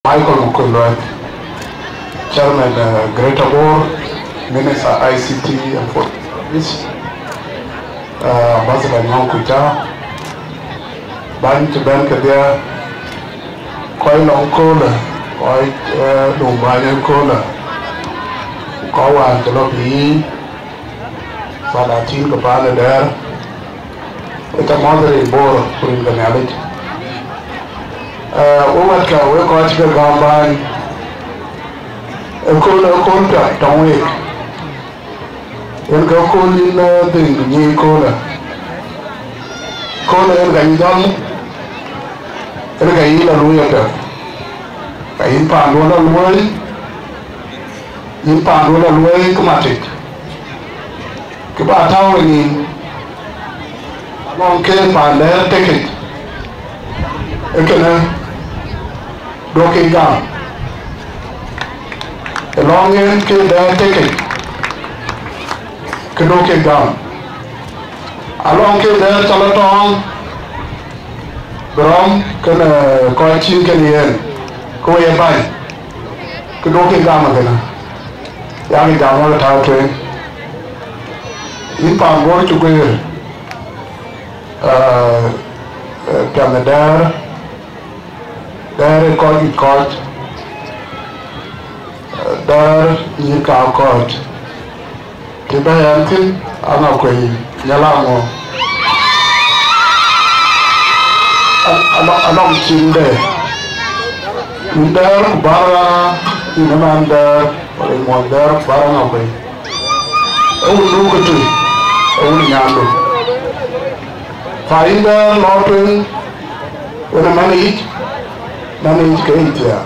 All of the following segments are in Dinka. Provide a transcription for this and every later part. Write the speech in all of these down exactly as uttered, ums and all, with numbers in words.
Michael Makuei Lueth, Chairman, uh, Greater Bor, Minister I C T and Foreign Service, uh, Ambassador Nyong Kucha, bäny cï bɛ̈n kedhie, kɔc lɔŋ köölë, kɔc, uh, luŋ bäny ë köölë, kɔc wään cï lɔ bï yiic, Salatin ke paan ë Dɛ̈ɛ̈r, ë tɔ mɔ̈th rin Bor ku rin ke Nhialic. Eh, we wɛ̈tkë, we kɔc cï ke gäm bäny, ëkööl, ëkööl piath tɔŋ week. Yen ke kööl yïn, eh, dhëŋ nyic köölë. Köölë yen ka yï jɔl, yen ka yï lɔ luöi apiɛth. Ka yïn paanduön lɔ luöi, yïn paanduön lɔ luöi këmatic. Kë bä tääu ë nïn, alɔŋ ke paan Dɛ̈ɛ̈r tekic, ee kënë duökï gam. Ë lɔŋ en ke Dɛ̈ɛ̈r tekic, ke duökï gam. Alɔŋ ke Dɛ̈ɛ̈r cä lɔ tɔɔŋ, bï rɔm kenë kɔc cïn kenë yen, ke we ye bäny, ke duökï gam ë kënë. Yak jam wek tääu tueŋ. Yïn paan Bor cï guëër, eh, eh, piɛth ë Dɛ̈ɛ̈r, Dɛ̈ɛ̈r ë kɔc juëc kɔc, eh, Dɛ̈ɛ̈r nyïïr ka kɔc. Të bä yɛn thïn, aŋa kuei, nyala ŋö? An-, anɔ-, anɔŋ cin de. Yïn Dɛ̈ɛ̈r ku bär, yïn ëmɛn Dɛ̈ɛ̈r, wala yïn muɔny Dɛ̈ɛ̈r ku bär aŋa kuei. Ee wun du këtui, ee wun nyandu. Fa yïn Dɛ̈ɛ̈r lɔ tueŋ, wën ë man yic, man yic ke yic thiaak.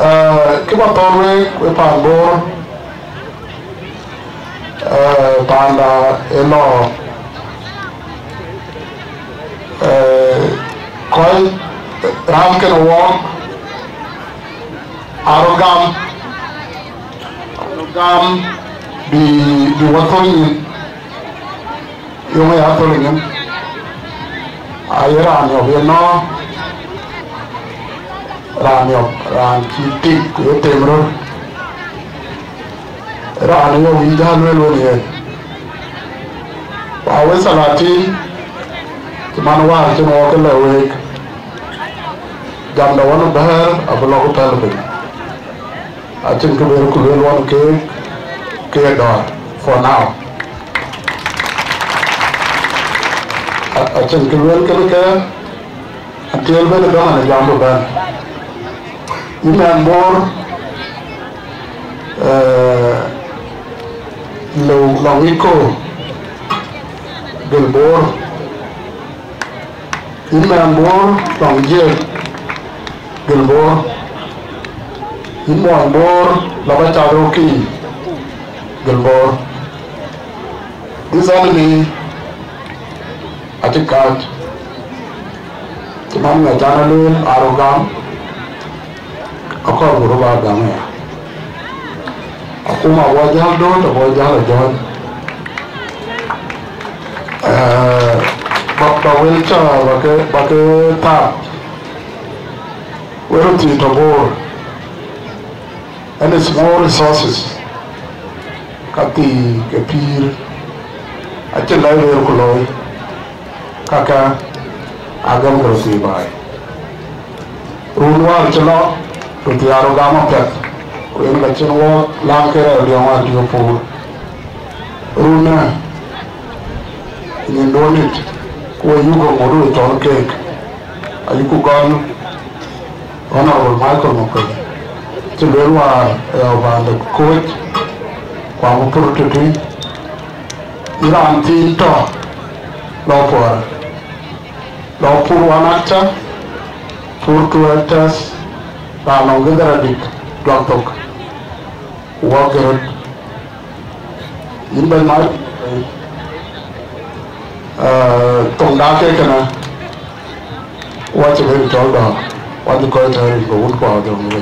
Eh, kë bä thɔ̈n wek, wek paan Bor, eh, paanda ë lɔ, eh, kɔc raan kën wɔɔk, aa rɔt gam, aa rɔt gam bï, bï wä thöl nyin. Yöŋ ë ya thöl nyin, aye raan yök ye nɔ̈k, raan yök, raan cï tik ku ye tem röt, raan yök yï jäl lueel wën yen. Ku a wek Salatin, cï man wäär cïn wɔ ke lɛ̈k week, jamda wën ë Dɛ̈ɛ̈r abï lɔ ku pɛ̈l piny. Acïn kë bï ku lueel wan keek, ke dɔ̈ɔ̈r for now. A-, acïn kë lueel kënë ke, atiel bɛ̈n ë dɔ̈ɔ̈r në jam bï bɛ̈n. Yïn mɛn Bor, eh, lëu lɔŋ yic kɔ̈u, gël Bor. Yïn mɛn Bor lɔŋ jiëk, gël Bor. Yïn muɔny Bor lɔ bä cath rökï, gël Bor. This enemy acï kääc, cï man ŋa can ë lueel aa röt gam. Akɔɔr ku röt bä gam aya. Akuma abï jäl dööt, abï jäl ë jɔ̈ɔ̈ny. Eh, ba, ba wël cä ba ke, ba ke thaak. Wek röt thii tɔ Bor, any small resources, ka thii ke pïïr, acïn lɛ̈i rëër ku looi. Kaka agam ke röt thii baai. Run wäär cï lɔ, röt thii aa röt gam apiɛth, ku yen ka cïn wɔ läŋ ke rɛɛr diɔ̈ɔ̈ŋ wäär diöök puur. Run ë nyinduön dït, ku we yuk ë ŋoot we thɔ̈n keek, ayuku gɔl Honorable Michael Makuei, cï lueel wäär ë ɣɔ̈u bäny de kɔc, ku abï pur tëtui. Yïn raan thiin tɔ, lɔ puɔ̈r, lɔ pur one actor, pur two actors, raan nɔŋ gëdhär adït, juak thok, ku wɔ gëröt. Yïn bɛ̈ny Mac, eh, thoŋda ke kënë, wacï bɛ̈ny cɔl dɔ̈ɔ̈r, wacï kɔc tɛ̈ɛ̈r yic, ku wun kuɔ adhöŋ wei.